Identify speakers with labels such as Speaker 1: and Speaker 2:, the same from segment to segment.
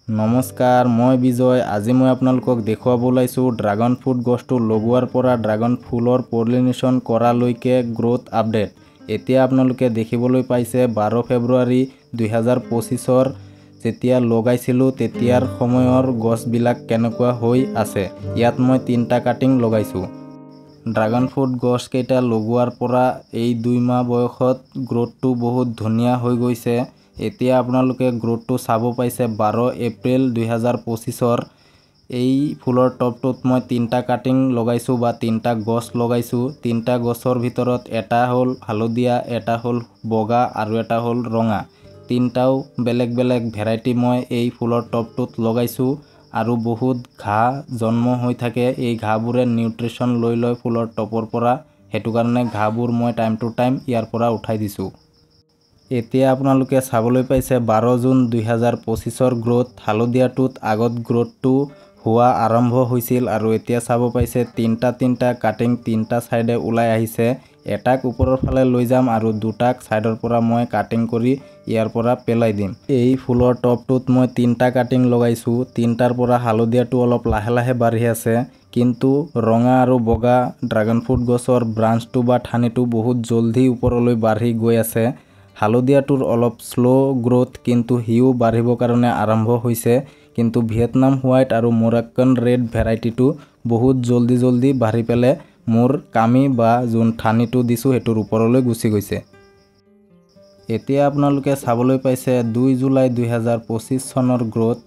Speaker 1: নমস্কাৰ, মই বিজয়। আজি মই আপোনালোকক দেখুৱাব ওলাইছোঁ ড্ৰাগন ফ্ৰুট গছটো লগোৱাৰ পৰা ড্ৰাগন ফুলৰ পলিনেশ্যন কৰালৈকে গ্ৰ'থ আপডেট। এতিয়া আপোনালোকে দেখিবলৈ পাইছে 12 ফেব্ৰুৱাৰী 2025ৰ যেতিয়া লগাইছিলোঁ তেতিয়াৰ সময়ৰ গছবিলাক কেনেকুৱা হৈ আছে। ইয়াত মই 3টা কাটিং লগাইছোঁ। ড্ৰাগন ফ্ৰুট গছকেইটা লগোৱাৰ পৰা এই 2 মাহ বয়সত গ্ৰ'থটো বহুত ধুনীয়া হৈ গৈছে। এতিয়া আপোনালোকে গ্ৰ'থটো চাব পাইছে 12 এপ্ৰিল 2025ৰ এই ফুলৰ টপটোত মই 3টা কাটিং লগাইছোঁ বা 3টা গছ লগাইছোঁ। 3টা গছৰ ভিতৰত এটা হ'ল হালধীয়া, এটা হ'ল বগা আৰু এটা হ'ল ৰঙা। 3টাও বেলেগ বেলেগ ভেৰাইটি মই এই ফুলৰ টপটোত লগাইছোঁ। আৰু বহুত ঘাঁহ জন্ম হৈ থাকে, এই ঘাঁহবোৰে নিউট্ৰিশ্যন লৈ লয় ফুলৰ টপৰ পৰা, সেইটো কাৰণে ঘাঁহবোৰ মই টাইম টু টাইম ইয়াৰ পৰা উঠাই দিছোঁ। এতিয়া আপোনালোকে চাবলৈ পাইছে 12 জুন 2025ৰ গ্ৰ'থ। হালধীয়াটোত আগত গ্ৰ'থটো হোৱা আৰম্ভ হৈছিল আৰু এতিয়া চাব পাইছে 3টা 3টা কাটিং 3টা ছাইডে ওলাই আহিছে। এটাক ওপৰৰ ফালে লৈ যাম আৰু দুটাক ছাইডৰ পৰা মই কাটিং কৰি ইয়াৰ পৰা পেলাই দিম। এই ফুলৰ টপটোত মই 3টা কাটিং লগাইছোঁ। 3টাৰ পৰা হালধীয়াটো অলপ লাহে লাহে বাঢ়ি আছে, কিন্তু ৰঙা আৰু বগা ড্ৰাগন ফ্ৰুট গছৰ ব্ৰাঞ্চটো বা ঠানিটো বহুত জলদি ওপৰলৈ বাঢ়ি গৈ আছে। হালধীয়াটোৰ অলপ শ্ল' গ্ৰ'থ, কিন্তু সিও বাঢ়িবৰ কাৰণে আৰম্ভ হৈছে। কিন্তু ভিয়েটনাম হোৱাইট আৰু মোৰাক্কান ৰেড ভেৰাইটিটো বহুত জলদি জলদি বাঢ়ি পেলাই মোৰ কামি বা যোন ঠানিটো দিছোঁ সেইটোৰ ওপৰলৈ গুচি গৈছে। এতিয়া আপোনালোকে চাবলৈ পাইছে 2 জুলাই 2025 চনৰ গ্ৰ'থ।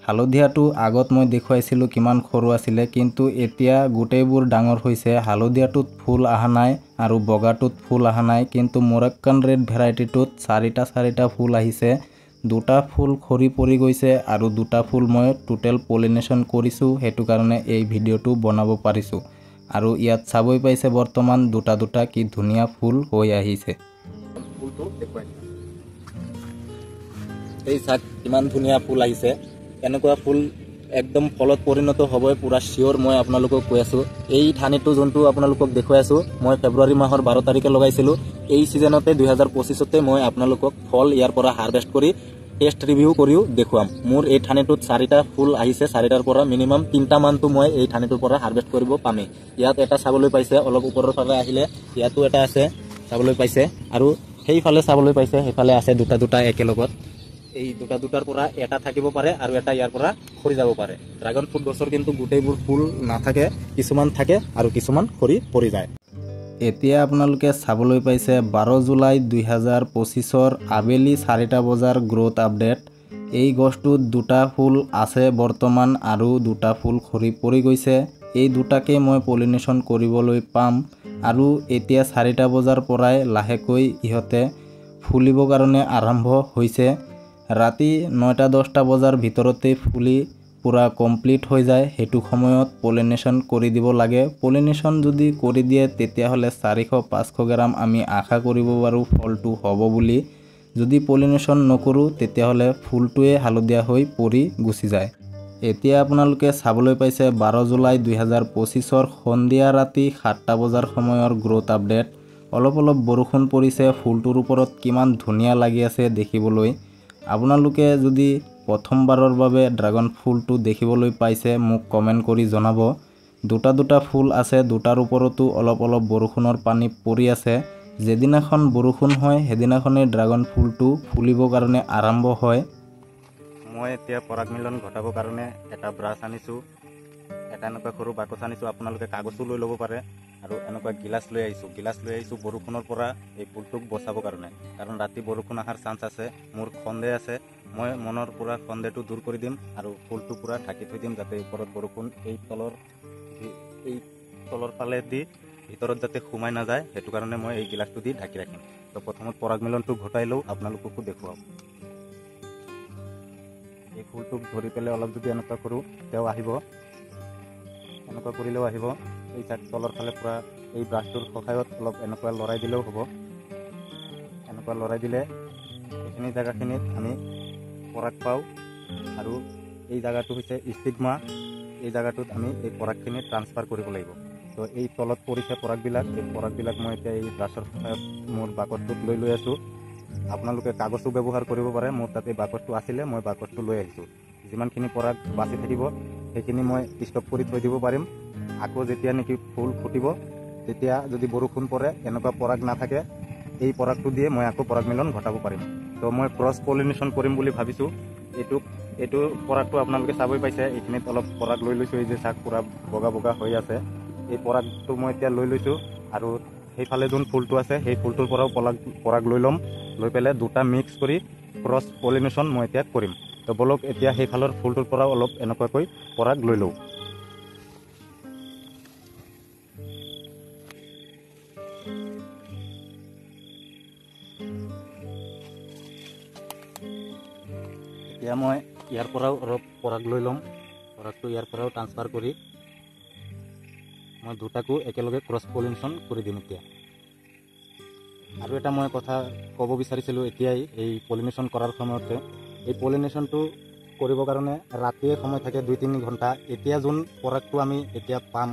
Speaker 1: হালধীয়াটো আগত মই দেখুৱাইছিলোঁ কিমান সৰু আছিলে, কিন্তু এতিয়া গোটেইবোৰ ডাঙৰ হৈছে। হালধীয়াটোত ফুল অহা নাই আৰু বগাটোত ফুল অহা নাই, কিন্তু মোৰাক্কান ৰেড ভেৰাইটিটোত 4টা 4টা ফুল আহিছে। 2টা ফুল সৰি পৰি গৈছে আৰু 2টা ফুল মই টোটেল পলিনেশ্যন কৰিছোঁ, সেইটো কাৰণে এই ভিডিঅ'টো বনাব পাৰিছোঁ। আৰু ইয়াত চাবই পাইছে বৰ্তমান 2টা 2টা কি ধুনীয়া ফুল হৈ আহিছে।
Speaker 2: ফুলটো দেখুৱাই এই চাক কিমান ধুনীয়া ফুল আহিছে। এনেকুৱা ফুল একদম ফলত পৰিণত হ'বই, পূৰা চিয়'ৰ মই আপোনালোকক কৈ আছোঁ। এই ঠানিটো যোনটো আপোনালোকক দেখুৱাই আছোঁ, মই ফেব্ৰুৱাৰী মাহৰ 12 তাৰিখে লগাইছিলোঁ। এই ছিজনতে 2025তে মই আপোনালোকক ফল ইয়াৰ পৰা হাৰভেষ্ট কৰি টেষ্ট ৰিভিউ কৰিও দেখুৱাম। মোৰ এই ঠানিটোত 4টা ফুল আহিছে, 4টাৰ পৰা মিনিমাম 3টামানটো মই এই ঠানিটোৰ পৰা হাৰভেষ্ট কৰিব পামেই। ইয়াত এটা চাবলৈ পাইছে, অলপ ওপৰৰ ফালে আহিলে ইয়াতো এটা আছে চাবলৈ পাইছে, আৰু সেইফালে চাবলৈ পাইছে, সেইফালে আছে 2টা 2টা একেলগত। এই 2টা 2টাৰ পৰা এটা থাকিব পাৰে আৰু এটা ইয়াৰ পৰা সৰি যাব পাৰে। ড্ৰাগন ফ্ৰুট গছৰ কিন্তু গোটেইবোৰ ফুল নাথাকে, কিছুমান থাকে আৰু কিছুমান সৰি পৰি যায়।
Speaker 1: এতিয়া আপোনালোকে চাবলৈ পাইছে 12 জুলাই 2025ৰ আবেলি 4টা বজাৰ গ্ৰ'থ আপডেট। এই গছটোত 2টা ফুল আছে বৰ্তমান আৰু 2টা ফুল সৰি পৰি গৈছে। এই 2টাকে মই পলিনেশ্যন কৰিবলৈ পাম। আৰু এতিয়া 4টা বজাৰ পৰাই লাহেকৈ ইহঁতে ফুলিবৰ কাৰণে আৰম্ভ হৈছে। ৰাতি 9টা 10টা বজাৰ ভিতৰতেই ফুলি পূৰা কমপ্লিট হৈ যায়। সেইটো সময়ত পলিনেশ্যন কৰি দিব লাগে। পলিনেশ্যন যদি কৰি দিয়ে তেতিয়াহ'লে 400-500 গ্ৰাম আমি আশা কৰিব পাৰোঁ ফলটো হ'ব বুলি। যদি পলিনেশ্যন নকৰোঁ তেতিয়াহ'লে ফুলটোৱে হালধীয়া হৈ পৰি গুচি যায়। এতিয়া আপোনালোকে চাবলৈ পাইছে 12 জুলাই 2025ৰ সন্ধিয়া ৰাতি 7টা বজাৰ সময়ৰ গ্ৰ'থ আপডেট। অলপ অলপ বৰষুণ পৰিছে, ফুলটোৰ ওপৰত কিমান ধুনীয়া লাগি আছে দেখিবলৈ। আপোনালোকে যদি প্ৰথমবাৰৰ বাবে ড্ৰাগন ফুলটো দেখিবলৈ পাইছে মোক কমেণ্ট কৰি জনাব। 2টা 2টা ফুল আছে, 2টাৰ ওপৰতো অলপ অলপ বৰষুণৰ পানী পৰি আছে। যেদিনাখন বৰষুণ হয় সেইদিনাখনেই ড্ৰাগন ফুলটো ফুলিবৰ কাৰণে আৰম্ভ হয়।
Speaker 2: মই এতিয়া পৰাগ মিলন ঘটাবৰ কাৰণে এটা ব্ৰাছ আনিছোঁ, এটা এনেকুৱা সৰু বাকচ আনিছোঁ, আপোনালোকে কাগজো লৈ ল'ব পাৰে। আৰু এনেকুৱা গিলাচ লৈ আহিছোঁ, গিলাচ লৈ আহিছোঁ বৰষুণৰ পৰা এই ফুলটোক বচাবৰ কাৰণে, কাৰণ ৰাতি বৰষুণ অহাৰ চান্স আছে। মোৰ সন্দেহ আছে, মই মনৰ পৰা সন্দেহটো দূৰ কৰি দিম আৰু ফুলটো পূৰা ঢাকি থৈ দিম, যাতে ওপৰত বৰষুণ এই তলৰ ফালে দি ভিতৰত যাতে সোমাই নাযায়, সেইটো কাৰণে মই এই গিলাচটো দি ঢাকি ৰাখিম। তো প্ৰথমত পৰাগ মিলনটো ঘটাই লওঁ, আপোনালোককো দেখুৱাওঁ। এই ফুলটোক ধৰি পেলাই অলপ যদি এনেকুৱা কৰোঁ তেওঁ আহিব, এনেকুৱা কৰিলেও আহিব। এই চাক তলৰ ফালে পূৰা এই ব্ৰাছটোৰ সহায়ত অলপ এনেকুৱা লৰাই দিলেও হ'ব। এনেকুৱা লৰাই দিলে এইখিনি জেগাখিনিত আমি পৰাগ পাওঁ। আৰু এই জেগাটো হৈছে ষ্টিগমা, এই জেগাটোত আমি এই পৰাগখিনি ট্ৰান্সফাৰ কৰিব লাগিব। তো এই তলত পৰিছে পৰাগবিলাক, এই পৰাগবিলাক মই এতিয়া এই ব্ৰাছৰ সহায়ত মোৰ বাকচটোত লৈ লৈ আছোঁ। আপোনালোকে কাগজো ব্যৱহাৰ কৰিব পাৰে, মোৰ তাত এই বাকচটো আছিলে, মই বাকচটো লৈ আহিছোঁ। যিমানখিনি পৰাগ বাচি থাকিব সেইখিনি মই ষ্টক কৰি থৈ দিব পাৰিম। আকৌ যেতিয়া নেকি ফুল ফুটিব তেতিয়া যদি বৰষুণ পৰে, এনেকুৱা পৰাগ নাথাকে, এই পৰাগটো দিয়ে মই আকৌ পৰাগ মিলন ঘটাব পাৰিম। তো মই ক্ৰছ পলিনেশ্যন কৰিম বুলি ভাবিছোঁ। এইটো পৰাগটো আপোনালোকে চাবই পাইছে, এইখিনিত অলপ পৰাগ লৈ লৈছোঁ। এই যে চাক পূৰা বগা বগা হৈ আছে, এই পৰাগটো মই এতিয়া লৈ লৈছোঁ। আৰু সেইফালে যোন ফুলটো আছে সেই ফুলটোৰ পৰাও পৰাগ লৈ ল'ম, লৈ পেলাই দুটা মিক্স কৰি ক্ৰছ পলিনেশ্যন মই এতিয়া কৰিম। তো বলক এতিয়া সেইফালৰ ফুলটোৰ পৰাও অলপ এনেকুৱাকৈ পৰাগ লৈ লওঁ। এতিয়া মই ইয়াৰ পৰাও অলপ পৰাগ লৈ ল'ম। পৰাগটো ইয়াৰ পৰাও ট্ৰান্সফাৰ কৰি মই দুটাকো একেলগে ক্ৰছ পলিনেশ্যন কৰি দিম। এতিয়া আৰু এটা মই কথা ক'ব বিচাৰিছিলোঁ এতিয়াই, এই পলিনেশ্যন কৰাৰ সময়তে এই পলিনেশ্যনটো কৰিবৰ কাৰণে ৰাতিয়ে সময় থাকে 2-3 ঘণ্টা। এতিয়া যোন পৰাগটো আমি এতিয়া পাম,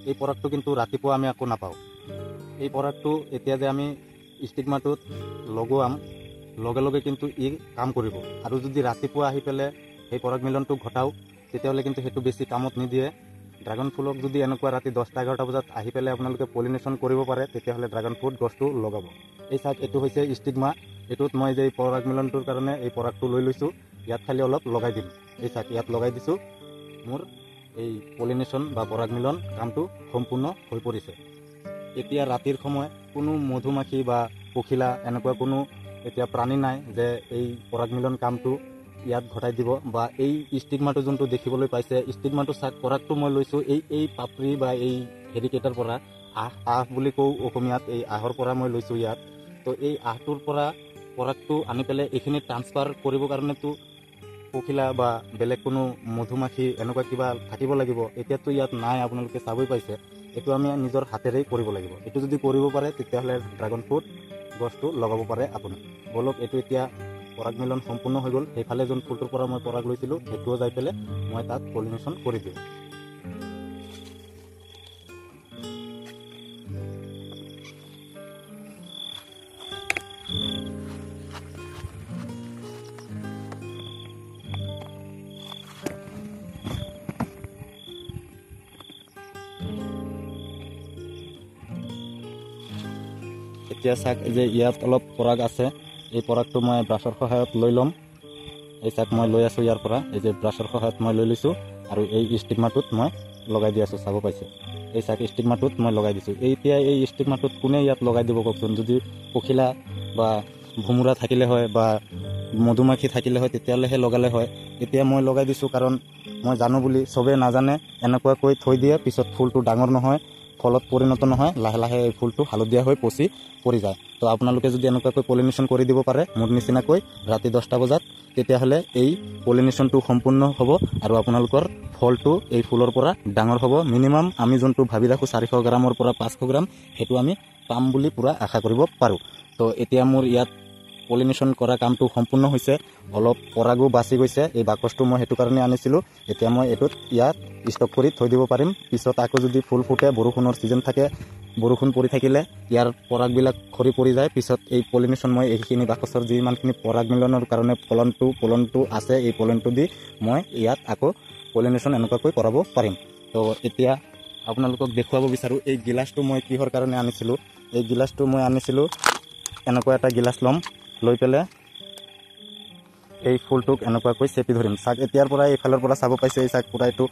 Speaker 2: এই পৰাগটো কিন্তু ৰাতিপুৱা আমি আকৌ নাপাওঁ। এই পৰাগটো এতিয়া যে আমি ষ্টিগমাটোত লগোৱাম, লগে লগে কিন্তু ই কাম কৰিব। আৰু যদি ৰাতিপুৱা আহি পেলাই সেই পৰাগ মিলনটো ঘটাওঁ, তেতিয়াহ'লে কিন্তু সেইটো বেছি কামত নিদিয়ে। ড্ৰাগন ফুলক যদি এনেকুৱা ৰাতি 10টা-11টা বজাত আহি পেলাই আপোনালোকে পলিনেশ্যন কৰিব পাৰে, তেতিয়াহ'লে ড্ৰাগন ফ্ৰুট গছটো লগাব। এই চাওক, এইটো হৈছে ষ্টিগমা। এইটোত মই যে এই পৰাগ মিলনটোৰ কাৰণে এই পৰাগটো লৈ লৈছোঁ, ইয়াত খালি অলপ লগাই দিম। এই চাওক, ইয়াত লগাই দিছোঁ। মোৰ এই পলিনেশ্যন বা পৰাগ মিলন কামটো সম্পূৰ্ণ হৈ পৰিছে। এতিয়া ৰাতিৰ সময়, কোনো মধুমাখি বা পখিলা এনেকুৱা কোনো এতিয়া প্ৰাণী নাই যে এই পৰাগ মিলন কামটো ইয়াত ঘটাই দিব। বা এই ষ্টিগমাটো যোনটো দেখিবলৈ পাইছে, ষ্টিগমাটো চাক, পৰাগটো মই লৈছোঁ এই পাপৰি বা এই হেৰিকেইটাৰ পৰা, আহ বুলি কওঁ অসমীয়াত, এই আহৰ পৰা মই লৈছোঁ ইয়াত। তো এই আহটোৰ পৰা পৰাগটো আনি পেলাই এইখিনি ট্ৰান্সফাৰ কৰিবৰ কাৰণেতো পখিলা বা বেলেগ কোনো মধুমাখি এনেকুৱা কিবা থাকিব লাগিব। এতিয়াতো ইয়াত নাই, আপোনালোকে চাবই পাইছে। এইটো আমি নিজৰ হাতেৰেই কৰিব লাগিব। এইটো যদি কৰিব পাৰে তেতিয়াহ'লে ড্ৰাগন ফ্ৰুট গছটো লগাব পাৰে আপুনি। বলক, এইটো এতিয়া পৰাগ মিলন সম্পূৰ্ণ হৈ গ'ল। সেইফালে যোন ফুলটোৰ পৰা মই পৰাগ লৈছিলোঁ, সেইটোও যাই পেলাই মই তাত পলিনেশ্যন কৰি দিওঁ। এতিয়া চাওক যে ইয়াত অলপ পৰাগ আছে, এই পৰাগটো মই ব্ৰাছৰ সহায়ত লৈ ল'ম। এই চাক মই লৈ আছোঁ ইয়াৰ পৰা, এই যে ব্ৰাছৰ সহায়ত মই লৈ লৈছোঁ আৰু এই ষ্টিগমাটোত মই লগাই দি আছোঁ। চাব পাইছে, এই চাক ষ্টিগমাটোত মই লগাই দিছোঁ। এতিয়া এই ষ্টিগমাটোত কোনে ইয়াত লগাই দিব কওকচোন? যদি পখিলা বা ভোমোৰা থাকিলে হয় বা মধুমাখি থাকিলে হয় তেতিয়াহ'লেহে লগালে হয়। এতিয়া মই লগাই দিছোঁ কাৰণ মই জানো বুলি, চবেই নাজানে, এনেকুৱাকৈ থৈ দিয়ে, পিছত ফুলটো ডাঙৰ নহয়, ফলত পৰিণত নহয়, লাহে লাহে এই ফুলটো হালধীয়া হৈ পচি পৰি যায়। তো আপোনালোকে যদি এনেকুৱাকৈ পলিনেশ্যন কৰি দিব পাৰে মোৰ নিচিনাকৈ ৰাতি 10টা বজাত, তেতিয়াহ'লে এই পলিনেশ্যনটো সম্পূৰ্ণ হ'ব আৰু আপোনালোকৰ ফলটো এই ফুলৰ পৰা ডাঙৰ হ'ব। মিনিমাম আমি যোনটো ভাবি ৰাখোঁ 400 গ্ৰামৰ পৰা 500 গ্ৰাম, সেইটো আমি পাম বুলি পূৰা আশা কৰিব পাৰোঁ। তো এতিয়া মোৰ ইয়াত পলিনেশ্যন কৰা কামটো সম্পূৰ্ণ হৈছে, অলপ পৰাগো বাচি গৈছে। এই বাকচটো মই সেইটো কাৰণে আনিছিলোঁ। এতিয়া মই এইটোত ইয়াত ষ্টক কৰি থৈ দিব পাৰিম। পিছত আকৌ যদি ফুল ফুটে, বৰষুণৰ ছিজন থাকে, বৰষুণ পৰি থাকিলে ইয়াৰ পৰাগবিলাক খৰি পৰি যায়। পিছত এই পলিনেশ্যন মই এইখিনি বাকচৰ যিমানখিনি পৰাগ মিলনৰ কাৰণে পলনটো আছে, এই পলনটো দি মই ইয়াত আকৌ পলিনেশ্যন এনেকুৱাকৈ কৰাব পাৰিম। তো এতিয়া আপোনালোকক দেখুৱাব বিচাৰোঁ এই গিলাচটো মই কিহৰ কাৰণে আনিছিলোঁ। এই গিলাচটো মই আনিছিলোঁ, এনেকুৱা এটা গিলাচ ল'ম, লৈ পেলাই এই ফুলটোক এনেকুৱাকৈ চেপি ধৰিম। চাক এতিয়াৰ পৰা এইফালৰ পৰা চাব পাইছে, এই চাক পূৰা এইটো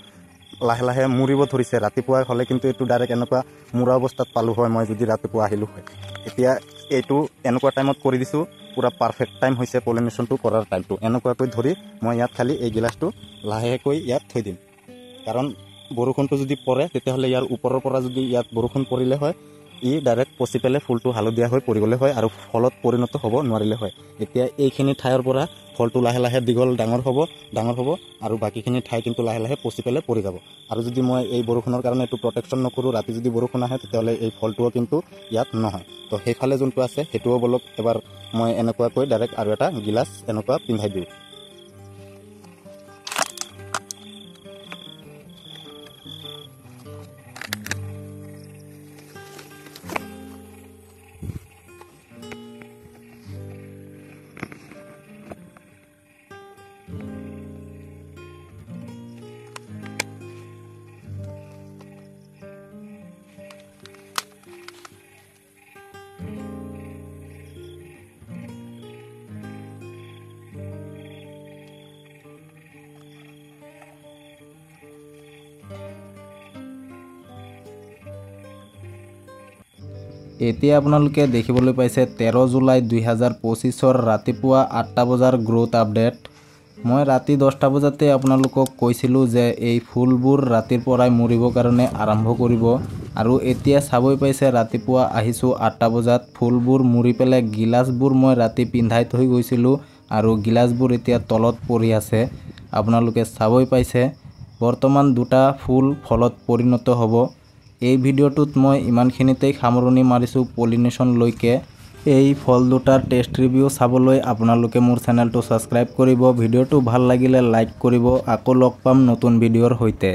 Speaker 2: লাহে লাহে মৰিব ধৰিছে। ৰাতিপুৱা হ'লে কিন্তু এইটো ডাইৰেক্ট এনেকুৱা মূৰা অৱস্থাত পালোঁ হয় মই যদি ৰাতিপুৱা আহিলোঁ হয়। এতিয়া এইটো এনেকুৱা টাইমত কৰি দিছোঁ, পূৰা পাৰফেক্ট টাইম হৈছে পলিনেশ্যনটো কৰাৰ টাইমটো। এনেকুৱাকৈ ধৰি মই ইয়াত খালি এই গিলাচটো লাহেকৈ ইয়াত থৈ দিম, কাৰণ বৰষুণটো যদি পৰে তেতিয়াহ'লে ইয়াৰ ওপৰৰ পৰা যদি ইয়াত বৰষুণ পৰিলে হয়, ই ডাইৰেক্ট পচি পেলাই ফুলটো হালধীয়া হৈ পৰি গ'লে হয় আৰু ফলত পৰিণত হ'ব নোৱাৰিলে হয়। এতিয়া এইখিনি ঠাইৰ পৰা ফলটো লাহে লাহে দীঘল ডাঙৰ হ'ব আৰু বাকীখিনি ঠাই কিন্তু লাহে লাহে পচি পেলাই পৰি যাব। আৰু যদি মই এই বৰষুণৰ কাৰণে এইটো প্ৰটেকশ্যন নকৰোঁ, ৰাতি যদি বৰষুণ আহে তেতিয়াহ'লে এই ফলটোও কিন্তু ইয়াত নহয়। তো সেইফালে যোনটো আছে সেইটোও বলক এবাৰ মই এনেকুৱাকৈ ডাইৰেক্ট আৰু এটা গিলাচ এনেকুৱা পিন্ধাই দিওঁ।
Speaker 1: এতিয়া আপোনালোকে দেখিবলৈ পাইছে 13 জুলাই 2025ৰ ৰাতিপুৱা 8টা বজাৰ গ্ৰ'থ আপডেট। মই ৰাতি 10টা বজাতে আপোনালোকক কৈছিলোঁ যে এই ফুলবোৰ ৰাতিৰ পৰাই মৰিবৰ কাৰণে আৰম্ভ কৰিব, আৰু এতিয়া চাবই পাইছে ৰাতিপুৱা আহিছোঁ 8টা বজাত, ফুলবোৰ মৰি পেলাই গিলাচবোৰ মই ৰাতি পিন্ধাই থৈ গৈছিলোঁ আৰু গিলাচবোৰ এতিয়া তলত পৰি আছে, আপোনালোকে চাবই পাইছে। বৰ্তমান 2টা ফুল ফলত পৰিণত হ'ব। এই ভিডিঅ'টোত মই ইমানখিনিতেই সামৰণি মাৰিছোঁ পলিনেশ্যনলৈকে। এই ফল দুটাৰ টেষ্ট ৰিভিউ চাবলৈ আপোনালোকে মোৰ চেনেলটো ছাবস্ক্ৰাইব কৰিব, ভিডিঅ'টো ভাল লাগিলে লাইক কৰিব। আকৌ লগ পাম নতুন ভিডিঅ'ৰ সৈতে।